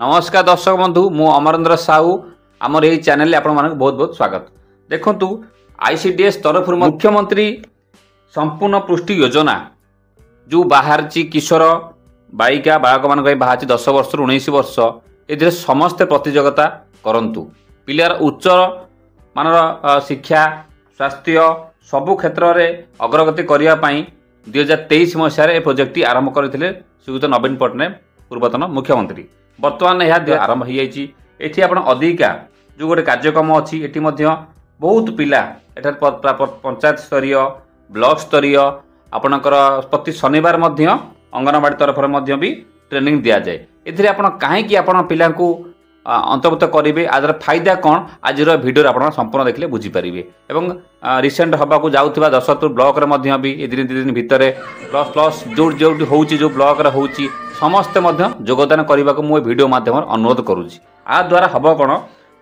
ନମସ୍କାର ଦର୍ଶକ ବନ୍ଧୁ, ମୁଁ ଅମରେନ୍ଦ୍ର ସାହୁ। ଆମର ଏହି ଚ୍ୟାନେଲରେ ଆପଣମାନଙ୍କୁ ବହୁତ ବହୁତ ସ୍ୱାଗତ। ଦେଖନ୍ତୁ, ଆଇସିଡିଏସ୍ ତରଫରୁ ମୁଖ୍ୟମନ୍ତ୍ରୀ ସମ୍ପୂର୍ଣ୍ଣ ପୁଷ୍ଟି ଯୋଜନା ଯେଉଁ ବାହାରିଛି, କିଶୋର ବାଳିକା ବାଳକମାନଙ୍କ ପାଇଁ ବାହାରିଛି 10 ବର୍ଷରୁ 19 ବର୍ଷ, ଏଥିରେ ସମସ୍ତେ ପ୍ରତିଯୋଗିତା କରନ୍ତୁ। ପିଲାର ଉଚ୍ଚ ମାନର ଶିକ୍ଷା, ସ୍ୱାସ୍ଥ୍ୟ ସବୁ କ୍ଷେତ୍ରରେ ଅଗ୍ରଗତି କରିବା ପାଇଁ 2023 ମସିହାରେ ଏ ପ୍ରୋଜେକ୍ଟଟି ଆରମ୍ଭ କରିଥିଲେ ଶ୍ରୀଯୁକ୍ତ ନବୀନ ପଟ୍ଟନାୟକ, ପୂର୍ବତନ ମୁଖ୍ୟମନ୍ତ୍ରୀ। ବର୍ତ୍ତମାନ ଏହା ଆରମ୍ଭ ହୋଇଯାଇଛି। ଏଠି ଆପଣ ଅଧିକା ଯେଉଁ ଗୋଟେ କାର୍ଯ୍ୟକ୍ରମ ଅଛି, ଏଠି ମଧ୍ୟ ବହୁତ ପିଲା ଏଠାରେ ପଞ୍ଚାୟତ ସ୍ତରୀୟ, ବ୍ଲକ ସ୍ତରୀୟ, ଆପଣଙ୍କର ପ୍ରତି ଶନିବାର ମଧ୍ୟ ଅଙ୍ଗନବାଡ଼ି ତରଫରୁ ମଧ୍ୟ ବି ଟ୍ରେନିଂ ଦିଆଯାଏ। ଏଥିରେ ଆପଣ କାହିଁକି ଆପଣ ପିଲାଙ୍କୁ ଅନ୍ତର୍ଭୁକ୍ତ କରିବେ, ଆଜିର ଫାଇଦା କ'ଣ, ଆଜିର ଭିଡ଼ିଓରେ ଆପଣ ସମ୍ପୂର୍ଣ୍ଣ ଦେଖିଲେ ବୁଝିପାରିବେ। ଏବଂ ରିସେଣ୍ଟ ହେବାକୁ ଯାଉଥିବା ଦଶରଥପୁର ବ୍ଲକରେ ମଧ୍ୟ ବି ଏ ଦିନ 2 ଦିନ ଭିତରେ ପ୍ଲସ୍ ଯେଉଁଠି ଯେଉଁଠି ହେଉଛି, ଯେଉଁ ବ୍ଲକରେ ହେଉଛି, ସମସ୍ତେ ମଧ୍ୟ ଯୋଗଦାନ କରିବାକୁ ମୁଁ ଏ ଭିଡ଼ିଓ ମାଧ୍ୟମରେ ଅନୁରୋଧ କରୁଛି। ଆ ଦ୍ୱାରା ହେବ କ'ଣ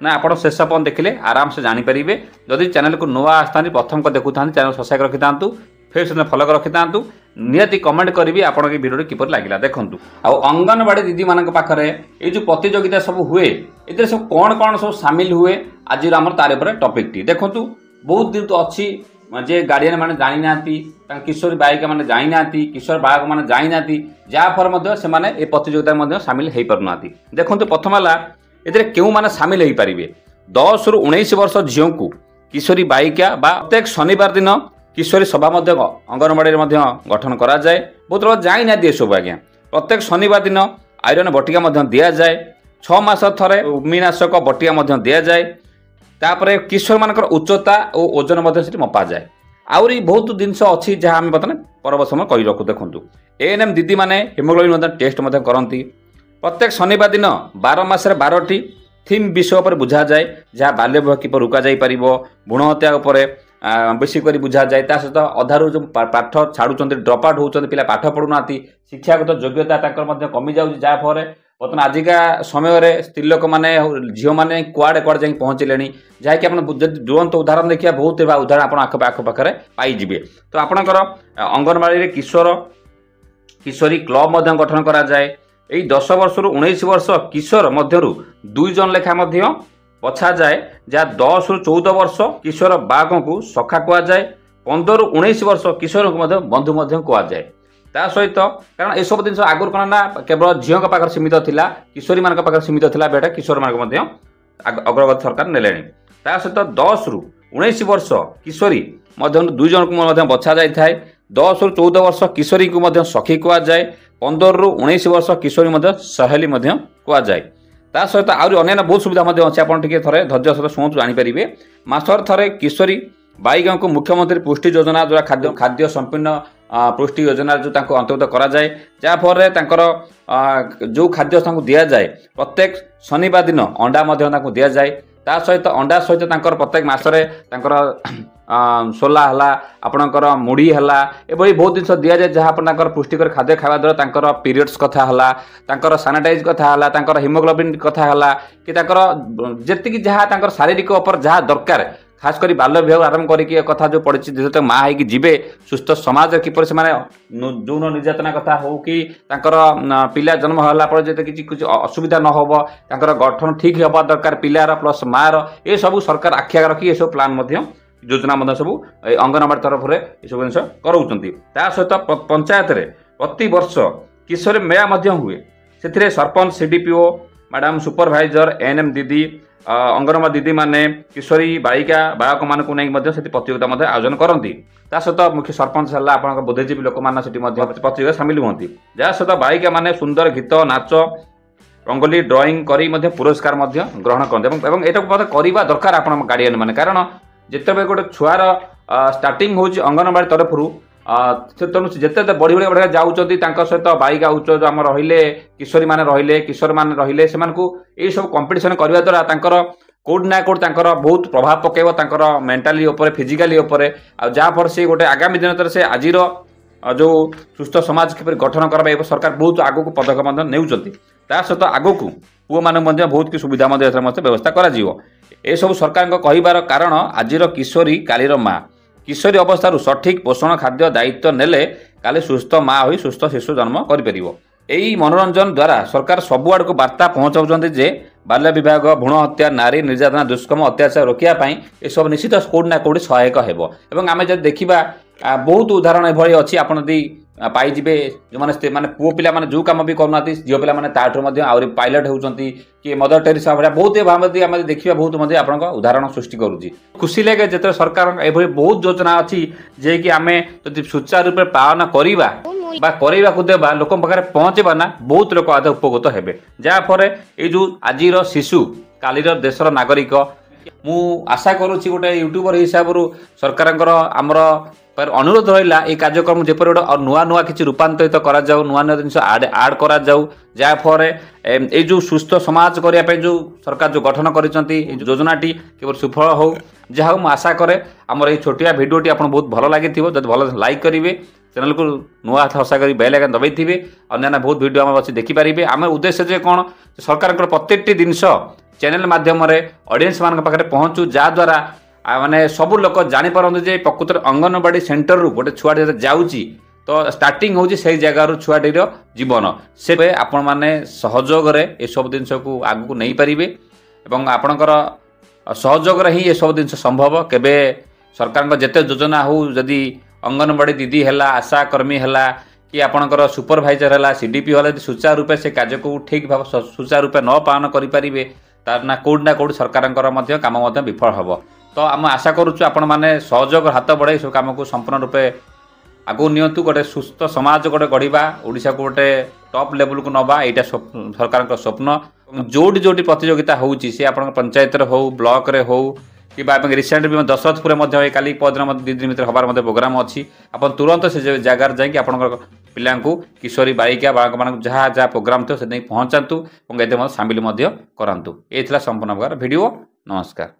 ନା, ଆପଣ ଶେଷ ପର୍ଯ୍ୟନ୍ତ ଦେଖିଲେ ଆରାମସେ ଜାଣିପାରିବେ। ଯଦି ଚ୍ୟାନେଲକୁ ନୂଆ ଆସିଥାନ୍ତି, ପ୍ରଥମ କରି ଦେଖୁଥାନ୍ତି, ଚ୍ୟାନେଲ ସବସ୍କ୍ରାଇବ୍ ରଖିଥାନ୍ତୁ, ଫେସବୁକ୍ ଫଲୋ ରଖିଥାନ୍ତୁ। ନିହାତି କମେଣ୍ଟ କରିବି ଆପଣଙ୍କ ଏ ଭିଡ଼ିଓଟି କିପରି ଲାଗିଲା। ଦେଖନ୍ତୁ, ଆଉ ଅଙ୍ଗନବାଡ଼ି ଦିଦିମାନଙ୍କ ପାଖରେ ଏଇ ଯେଉଁ ପ୍ରତିଯୋଗିତା ସବୁ ହୁଏ, ଏଥିରେ ସବୁ କ'ଣ କ'ଣ ସବୁ ସାମିଲ ହୁଏ, ଆଜିର ଆମର ତାର ଉପରେ ଟପିକଟି। ଦେଖନ୍ତୁ, ବହୁତ ଦିନ ତ ଅଛି ଯେ ଗାର୍ଡ଼ିଆନ ମାନେ ଜାଣିନାହାନ୍ତି, ତାଙ୍କ କିଶୋରୀ ବାଳିକା ମାନେ ଜାଣିନାହାନ୍ତି, କିଶୋର ବାଳକ ମାନେ ଜାଣିନାହାନ୍ତି, ଯାହାଫଳରେ ମଧ୍ୟ ସେମାନେ ଏ ପ୍ରତିଯୋଗିତାରେ ମଧ୍ୟ ସାମିଲ ହେଇପାରୁନାହାନ୍ତି। ଦେଖନ୍ତୁ, ପ୍ରଥମ ହେଲା ଏଥିରେ କେଉଁମାନେ ସାମିଲ ହେଇପାରିବେ। 10ରୁ 19 ବର୍ଷ ଝିଅଙ୍କୁ କିଶୋରୀ ବାଳିକା ବା ପ୍ରତ୍ୟେକ ଶନିବାର ଦିନ କିଶୋରୀ ସଭା ମଧ୍ୟ ଅଙ୍ଗନବାଡ଼ିରେ ମଧ୍ୟ ଗଠନ କରାଯାଏ। ବହୁତ ଲୋକ ଜାଣିନାହାନ୍ତି ଏସବୁ ଆଜ୍ଞା। ପ୍ରତ୍ୟେକ ଶନିବାର ଦିନ ଆଇରନ୍ ବଟିକା ମଧ୍ୟ ଦିଆଯାଏ। 6 ମାସ ଥରେ କୃମିନାଶକ ବଟିକା ମଧ୍ୟ ଦିଆଯାଏ। ତାପରେ କିଶୋରମାନଙ୍କର ଉଚ୍ଚତା ଓ ଓଜନ ମଧ୍ୟ ସେଠି ମପାଯାଏ। ଆହୁରି ବହୁତ ଜିନିଷ ଅଛି ଯାହା ଆମେ ବର୍ତ୍ତମାନ ପରବର୍ତ୍ତୀ ସମୟ କହି ରଖୁ। ଦେଖନ୍ତୁ, ଏଏନ୍ଏମ୍ ଦିଦିମାନେ ହିମୋଗ୍ଲୋବିନ୍ ମଧ୍ୟ ଟେଷ୍ଟ ମଧ୍ୟ କରନ୍ତି। ପ୍ରତ୍ୟେକ ଶନିବାର ଦିନ 12 ମାସରେ 12ଟି ଥିମ୍ ବିଷୟ ଉପରେ ବୁଝାଯାଏ, ଯାହା ବାଲ୍ୟ ବିବାହ କିପରି ରୋକାଯାଇପାରିବ, ଭ୍ରୂଣ ହତ୍ୟା ଉପରେ ବେଶୀ କରି ବୁଝାଯାଏ। ତା ସହିତ ଅଧାରୁ ଯେଉଁ ପାଠ ଛାଡ଼ୁଛନ୍ତି, ଡ୍ରପ୍ ଆଉଟ୍ ହେଉଛନ୍ତି, ପିଲା ପାଠ ପଢ଼ୁନାହାନ୍ତି, ଶିକ୍ଷାଗତ ଯୋଗ୍ୟତା ତାଙ୍କର ମଧ୍ୟ କମିଯାଉଛି, ଯାହାଫଳରେ ବର୍ତ୍ତମାନ ଆଜିକା ସମୟରେ ସ୍ତ୍ରୀ ଲୋକମାନେ, ଝିଅମାନେ କୁଆଡ଼େ କୁଆଡ଼େ ଯାଇକି ପହଞ୍ଚିଲେଣି, ଯାହାକି ଆପଣ ଯଦି ଜ୍ୱଳନ୍ତ ଉଦାହରଣ ଦେଖିବା, ବହୁତ ଉଦାହରଣ ଆପଣ ଆଖପାଖରେ ପାଇଯିବେ। ତ ଆପଣଙ୍କର ଅଙ୍ଗନବାଡ଼ିରେ କିଶୋର କିଶୋରୀ କ୍ଲବ ମଧ୍ୟ ଗଠନ କରାଯାଏ। ଏଇ 10 ବର୍ଷରୁ 19 ବର୍ଷ କିଶୋର ମଧ୍ୟରୁ 2 ଜଣ ଲେଖା ମଧ୍ୟ ବଛାଯାଏ, ଯାହା 10ରୁ 14 ବର୍ଷ କିଶୋର ବାଳକଙ୍କୁ ସଖା କୁହାଯାଏ, 15ରୁ 19 ବର୍ଷ କିଶୋରଙ୍କୁ ମଧ୍ୟ ବନ୍ଧୁ ମଧ୍ୟ କୁହାଯାଏ। ତା ସହିତ କାରଣ ଏସବୁ ଜିନିଷ ଆଗରୁ କ'ଣ ନା କେବଳ ଝିଅଙ୍କ ପାଖରେ ସୀମିତ ଥିଲା, କିଶୋରୀମାନଙ୍କ ପାଖରେ ସୀମିତ ଥିଲା, ଏବେ ଏଇଟା କିଶୋରମାନଙ୍କ ମଧ୍ୟ ଅଗ୍ରଗତି ସରକାର ନେଲେଣି। ତା ସହିତ 10ରୁ 19 ବର୍ଷ କିଶୋରୀ ମଧ୍ୟରୁ 2 ଜଣଙ୍କୁ ମଧ୍ୟ ବଛା ଯାଇଥାଏ। 10ରୁ 14 ବର୍ଷ କିଶୋରୀଙ୍କୁ ମଧ୍ୟ ସଖୀ କୁହାଯାଏ। 15ରୁ 19 ବର୍ଷ କିଶୋରୀ ମଧ୍ୟ ସହେଲି ମଧ୍ୟ କୁହାଯାଏ। ତା ସହିତ ଆହୁରି ଅନ୍ୟାନ୍ୟ ବହୁତ ସୁବିଧା ମଧ୍ୟ ଅଛି। ଆପଣ ଟିକେ ଥରେ ଧୈର୍ଯ୍ୟ ସହିତ ଶୁଣନ୍ତୁ, ଜାଣିପାରିବେ। ମାସରେ ଥରେ କିଶୋରୀ ବାଳିକାଙ୍କୁ ମୁଖ୍ୟମନ୍ତ୍ରୀ ପୁଷ୍ଟି ଯୋଜନା ଦ୍ୱାରା ଖାଦ୍ୟ ସମ୍ପୂର୍ଣ୍ଣ ପୁଷ୍ଟି ଯୋଜନା ଯେଉଁ ତାଙ୍କୁ ଅନ୍ତର୍ଭୁକ୍ତ କରାଯାଏ, ଯାହାଫଳରେ ତାଙ୍କର ଯେଉଁ ଖାଦ୍ୟ ତାଙ୍କୁ ଦିଆଯାଏ, ପ୍ରତ୍ୟେକ ଶନିବାର ଦିନ ଅଣ୍ଡା ମଧ୍ୟ ତାଙ୍କୁ ଦିଆଯାଏ। ତା ସହିତ ଅଣ୍ଡା ସହିତ ତାଙ୍କର ପ୍ରତ୍ୟେକ ମାସରେ ତାଙ୍କର ସୋଲା ହେଲା, ଆପଣଙ୍କର ମୁଢ଼ି ହେଲା, ଏଭଳି ବହୁତ ଜିନିଷ ଦିଆଯାଏ, ଯାହା ଆପଣ ତାଙ୍କର ପୁଷ୍ଟିକର ଖାଦ୍ୟ ଖାଇବା ଦ୍ୱାରା ତାଙ୍କର ପିରିୟଡ଼୍ସ କଥା ହେଲା, ତାଙ୍କର ସାନିଟାଇଜ୍ କଥା ହେଲା, ତାଙ୍କର ହିମୋଗ୍ଲୋବିନ୍ କଥା ହେଲା କି ତାଙ୍କର ଯେତିକି ଯାହା ତାଙ୍କର ଶାରୀରିକ ଉପରେ ଯାହା ଦରକାର, ଖାସ କରି ବାଲ୍ୟ ବିବାହ ଆରମ୍ଭ କରିକି ଏ କଥା ଯେଉଁ ପଡ଼ିଛି, ଯେତେବେଳେ ମା ହେଇକି ଯିବେ, ସୁସ୍ଥ ସମାଜରେ କିପରି ସେମାନେ ଯୌନ ନିର୍ଯାତନା କଥା ହଉ କି ତାଙ୍କର ପିଲା ଜନ୍ମ ହେଲା ପରେ ଯେତେ କିଛି କିଛି ଅସୁବିଧା ନ ହେବ, ତାଙ୍କର ଗଠନ ଠିକ୍ ହେବା ଦରକାର ପିଲାର ପ୍ଲସ୍ ମାଆର, ଏସବୁ ସରକାର ଆଖି ଆଗରେ ରଖି ଏସବୁ ପ୍ଲାନ୍ ମଧ୍ୟ ଯୋଜନା ମଧ୍ୟ ସବୁ ଏ ଅଙ୍ଗନବାଡ଼ି ତରଫରେ ଏସବୁ ଜିନିଷ କରାଉଛନ୍ତି। ତା ସହିତ ପଞ୍ଚାୟତରେ ପ୍ରତିବର୍ଷ କିଶୋରୀ ମେଳା ମଧ୍ୟ ହୁଏ। ସେଥିରେ sarpanch, C D P O madam, supervisor, N M ଦିଦି, ଅଙ୍ଗନବାଡ଼ି ଦିଦିମାନେ କିଶୋରୀ ବାଳିକା ବାଳକମାନଙ୍କୁ ନେଇକି ମଧ୍ୟ ସେଠି ପ୍ରତିଯୋଗିତା ମଧ୍ୟ ଆୟୋଜନ କରନ୍ତି। ତା ସହିତ ମୁଖ୍ୟ ସରପଞ୍ଚ ହେଲା, ଆପଣଙ୍କ ବୁଦ୍ଧିଜୀବୀ ଲୋକମାନେ ସେଠି ମଧ୍ୟ ପ୍ରତିଯୋଗିତା ସାମିଲ ହୁଅନ୍ତି। ଯାହା ସହିତ ବାଳିକାମାନେ ସୁନ୍ଦର ଗୀତ, ନାଚ, ରଙ୍ଗୋଲି, ଡ୍ରଇଂ କରି ମଧ୍ୟ ପୁରସ୍କାର ମଧ୍ୟ ଗ୍ରହଣ କରନ୍ତି। ଏବଂ ଏଇଟାକୁ ମଧ୍ୟ କରିବା ଦରକାର ଆପଣ ଗାର୍ଡ଼ିଆନ ମାନେ, କାରଣ ଯେତେବେଳେ ଗୋଟେ ଛୁଆର ଷ୍ଟାର୍ଟିଂ ହେଉଛି ଅଙ୍ଗନବାଡ଼ି ତରଫରୁ, ତେଣୁ ଯେତେ ବଢ଼ି ବଢ଼ି ବଢ଼ି ଯାଉଛନ୍ତି, ତାଙ୍କ ସହିତ ବାଳିକା ଉଚ୍ଚ ଯେଉଁ ଆମର ରହିଲେ, କିଶୋରୀମାନେ ରହିଲେ, କିଶୋରମାନେ ରହିଲେ, ସେମାନଙ୍କୁ ଏଇସବୁ କମ୍ପିଟିସନ୍ କରିବା ଦ୍ୱାରା ତାଙ୍କର କେଉଁଠି ନା କେଉଁଠି ତାଙ୍କର ବହୁତ ପ୍ରଭାବ ପକାଇବ ତାଙ୍କର ମେଣ୍ଟାଲି ଉପରେ, ଫିଜିକାଲି ଉପରେ, ଆଉ ଯାହାଫଳରେ ସେ ଗୋଟେ ଆଗାମୀ ଦିନରେ ସେ ଆଜିର ଯେଉଁ ସୁସ୍ଥ ସମାଜ କିପରି ଗଠନ କରାଇବା, ସରକାର ବହୁତ ଆଗକୁ ପଦକ୍ଷେପ ମଧ୍ୟ ନେଉଛନ୍ତି। ତା ସହିତ ଆଗକୁ ପୁଅମାନଙ୍କୁ ମଧ୍ୟ ବହୁତ କିଛି ସୁବିଧା ମଧ୍ୟ ଏଥିରେ ମଧ୍ୟ ବ୍ୟବସ୍ଥା କରାଯିବ। ଏସବୁ ସରକାରଙ୍କ କହିବାର କାରଣ ଆଜିର କିଶୋରୀ କାଲିର ମା। କିଶୋରୀ ଅବସ୍ଥାରୁ ସଠିକ୍ ପୋଷଣ ଖାଦ୍ୟ ଦାୟିତ୍ୱ ନେଲେ କାଲି ସୁସ୍ଥ ମା ହୋଇ ସୁସ୍ଥ ଶିଶୁ ଜନ୍ମ କରିପାରିବ। ଏଇ ମନୋରଞ୍ଜନ ଦ୍ୱାରା ସରକାର ସବୁଆଡ଼କୁ ବାର୍ତ୍ତା ପହଞ୍ଚାଉଛନ୍ତି ଯେ ବାଲ୍ୟ ବିବାହ, ଭ୍ରୂଣ ହତ୍ୟା, ନାରୀ ନିର୍ଯାତନା, ଦୁଷ୍କର୍ମ, ଅତ୍ୟାଚାର ରୋକିବା ପାଇଁ ଏସବୁ ନିଶ୍ଚିତ କେଉଁଠି ନା କେଉଁଠି ସହାୟକ ହେବ। ଏବଂ ଆମେ ଯଦି ଦେଖିବା, ବହୁତ ଉଦାହରଣ ଏଭଳି ଅଛି, ଆପଣ ଯଦି ପାଇଯିବେ, ଯେଉଁମାନେ ମାନେ ପୁଅ ପିଲାମାନେ ଯେଉଁ କାମ ବି କରୁନାହାନ୍ତି, ଝିଅ ପିଲାମାନେ ତାଠୁ ମଧ୍ୟ ଆହୁରି ପାଇଲଟ୍ ହେଉଛନ୍ତି କି ମଦର ଟେରିସା ଭଳିଆ ବହୁତ ଭାବନ୍ତି। ଆମେ ଦେଖିବା, ବହୁତ ମଧ୍ୟ ଆପଣଙ୍କ ଉଦାହରଣ ସୃଷ୍ଟି କରୁଛି। ଖୁସି ଲାଗେ ଯେତେବେଳେ ସରକାରଙ୍କ ଏଭଳି ବହୁତ ଯୋଜନା ଅଛି ଯିଏକି ଆମେ ଯଦି ସୁଚାରୁ ରୂପେ ପାଳନ କରିବା ବା କରିବାକୁ ଦେବା, ଲୋକଙ୍କ ପାଖରେ ପହଞ୍ଚେଇବା ନା, ବହୁତ ଲୋକ ଆଦ ଉପକୃତ ହେବେ। ଯାହାଫଳରେ ଏଇ ଯେଉଁ ଆଜିର ଶିଶୁ କାଲିର ଦେଶର ନାଗରିକ। ମୁଁ ଆଶା କରୁଛି, ଗୋଟେ ୟୁଟ୍ୟୁବର ହିସାବରୁ ସରକାରଙ୍କର ଆମର ଅନୁରୋଧ ରହିଲା, ଏଇ କାର୍ଯ୍ୟକ୍ରମ ଯେପରି ଗୋଟେ ନୂଆ ନୂଆ କିଛି ରୂପାନ୍ତରିତ କରାଯାଉ, ନୂଆ ନୂଆ ଜିନିଷ ଆଡ଼୍ କରାଯାଉ, ଯାହାଫଳରେ ଏଇ ଯେଉଁ ସୁସ୍ଥ ସମାଜ କରିବା ପାଇଁ ଯେଉଁ ସରକାର ଯେଉଁ ଗଠନ କରିଛନ୍ତି ଏଇ ଯୋଜନାଟି କିପରି ସୁଫଳ ହେଉ। ଯାହା ହଉ, ମୁଁ ଆଶା କରେ ଆମର ଏଇ ଛୋଟିଆ ଭିଡ଼ିଓଟି ଆପଣଙ୍କୁ ବହୁତ ଭଲ ଲାଗିଥିବ। ଯଦି ଭଲ, ଲାଇକ୍ କରିବେ, ଚ୍ୟାନେଲକୁ ନୂଆ ଆଶା କରି ବେଲ୍ ଆଇକନ୍ ଦବାଇଥିବେ। ଅନ୍ୟାନ୍ୟ ବହୁତ ଭିଡ଼ିଓ ଆମର ଅଛି, ଦେଖିପାରିବେ। ଆମ ଉଦ୍ଦେଶ୍ୟ ଯେ କ'ଣ, ସରକାରଙ୍କର ପ୍ରତ୍ୟେକଟି ଜିନିଷ ଚ୍ୟାନେଲ ମାଧ୍ୟମରେ ଅଡ଼ିଏନ୍ସମାନଙ୍କ ପାଖରେ ପହଞ୍ଚୁ, ଯାହାଦ୍ୱାରା ମାନେ ସବୁ ଲୋକ ଜାଣିପାରନ୍ତି ଯେ ପ୍ରକୃତରେ ଅଙ୍ଗନବାଡ଼ି ସେଣ୍ଟରରୁ ଗୋଟେ ଛୁଆଟି ଯେତେବେଳେ ଯାଉଛି ତ ଷ୍ଟାର୍ଟିଂ ହେଉଛି ସେଇ ଜାଗାରୁ ଛୁଆଟିର ଜୀବନ। ସେ ଆପଣମାନେ ସହଯୋଗରେ ଏସବୁ ଜିନିଷକୁ ଆଗକୁ ନେଇପାରିବେ ଏବଂ ଆପଣଙ୍କର ସହଯୋଗରେ ହିଁ ଏସବୁ ଜିନିଷ ସମ୍ଭବ। କେବେ ସରକାରଙ୍କ ଯେତେ ଯୋଜନା ହେଉ, ଯଦି ଅଙ୍ଗନବାଡ଼ି ଦିଦି ହେଲା, ଆଶା କର୍ମୀ ହେଲା କି ଆପଣଙ୍କର ସୁପରଭାଇଜର ହେଲା, ସିଡିପିଓ ହେଲା, ଯଦି ସୁଚାରୁ ରୂପେ ସେ କାର୍ଯ୍ୟକୁ ଠିକ୍ ଭାବେ ସୁଚାରୁ ରୂପେ ନ ପାଳନ କରିପାରିବେ, ତାର ନା କେଉଁଠି ନା କେଉଁଠି ସରକାରଙ୍କର ମଧ୍ୟ କାମ ମଧ୍ୟ ବିଫଳ ହେବ। ତ ଆମେ ଆଶା କରୁଛୁ ଆପଣମାନେ ସହଯୋଗ ହାତ ବଢ଼ାଇ ସବୁ କାମକୁ ସମ୍ପୂର୍ଣ୍ଣ ରୂପେ ଆଗକୁ ନିଅନ୍ତୁ। ଗୋଟେ ସୁସ୍ଥ ସମାଜ ଗୋଟେ ଗଢ଼ିବା, ଓଡ଼ିଶାକୁ ଗୋଟେ ଟପ୍ ଲେବୁଲକୁ ନେବା, ଏଇଟା ସରକାରଙ୍କ ସ୍ୱପ୍ନ। ଯେଉଁଠି ଯେଉଁଠି ପ୍ରତିଯୋଗିତା ହେଉଛି, ସେ ଆପଣଙ୍କ ପଞ୍ଚାୟତରେ ହେଉ, ବ୍ଲକରେ ହେଉ କିମ୍ବା ଏବଂ ରିସେଣ୍ଟ ବି ଦଶରଥପୁରରେ ମଧ୍ୟ ଏ କାଲି ପରଦିନ ମଧ୍ୟ 2 ଦିନ ଭିତରେ ହେବାର ମଧ୍ୟ ପ୍ରୋଗ୍ରାମ ଅଛି। ଆପଣ ତୁରନ୍ତ ସେ ଜାଗାରେ ଯାଇକି ଆପଣଙ୍କର ପିଲାଙ୍କୁ, କିଶୋରୀ ବାଳିକା ବାଳକମାନଙ୍କୁ ଯାହା ଯାହା ପ୍ରୋଗ୍ରାମ ଥିବ ସେ ନେଇ ପହଞ୍ଚାନ୍ତୁ ଏବଂ ଏଥିରେ ମଧ୍ୟ ସାମିଲ ମଧ୍ୟ କରାନ୍ତୁ। ଏ ଥିଲା ସମ୍ପୂର୍ଣ୍ଣ ପ୍ରକାର ଭିଡ଼ିଓ। ନମସ୍କାର।